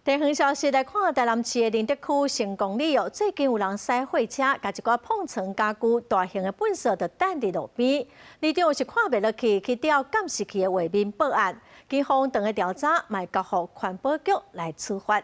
地方消息來看，台南市的寧德區成功里哦，最近有人駛貨車，共一寡碰床家具、大型的糞埽就擲佇路邊，里長是看袂落去，去調監視器的畫面報案，警方當下調查，嘛會交予環保局來處罰。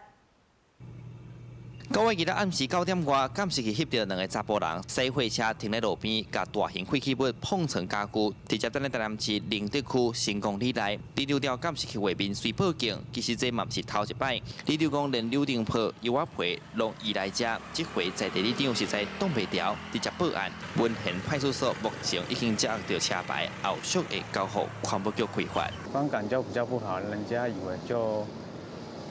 9月2日暗時9點外，監視器翕著兩个查埔人駛貨車停佇路邊，共大型廢棄物碰床家具，直接擲佇台南市寧德區成功里內。里長調監視器畫面隨報警，其實這嘛毋是頭一擺。里長講連柳丁皮、柚仔皮攏移來遮，這回在地里長實在擋袂牢，直接報案。文賢派出所目前已經接到車牌，後續會交予環保局開罰。觀感就比較不好，人家以為就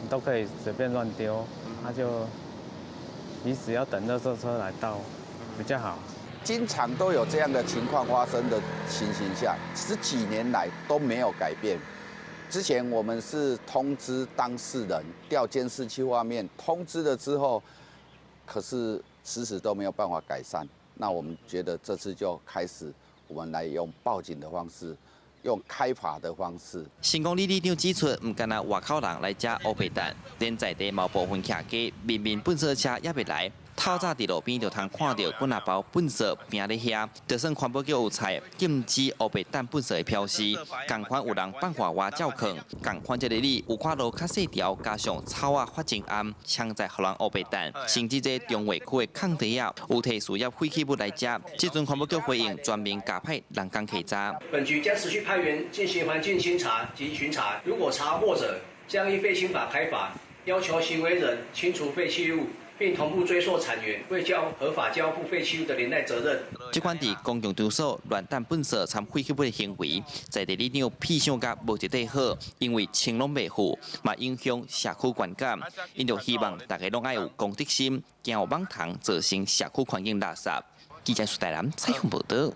都可以隨便亂丟，他就。其實要等垃圾車來倒比較好。經常都有這樣的情況發生的情形下，十幾年來都沒有改變。之前我們是通知當事人調監視器畫面，通知了之後，可是遲遲都沒有辦法改善。那我們覺得這次就開始，我們來用報警的方式，用開罰的方式。成功里里長指出，毋干焦外口人來遮烏白擲，連在地某部分徛家明明糞埽車猶未來，透早佇路邊就通看著幾若包糞埽拚咧遐，就算環保局有採禁止烏白擲糞埽的標示，仝款有人放外外照囥，仝款這个里有看路較細條，加上草仔發真暗，常在予人烏白擲，甚至這中衛區的空地仔有提事業廢棄物來遮，這陣環保局回應全面加派人工稽查。本局將持續派員進行環境清查及巡查，如果查獲者，將依廢清法開罰，要求行為人清除廢棄物，並同步追溯產源，未交合法交付廢棄物的連帶責任。這款佇公共場所亂擲糞埽摻廢棄物的行為，在地里長屁想甲無一塊好，因為錢攏袂付，嘛影響社區觀感。𪜶就希望大家攏愛有公德心，驚有蠓蟲造成社區環境垃圾。記者蘇大南採訪報導。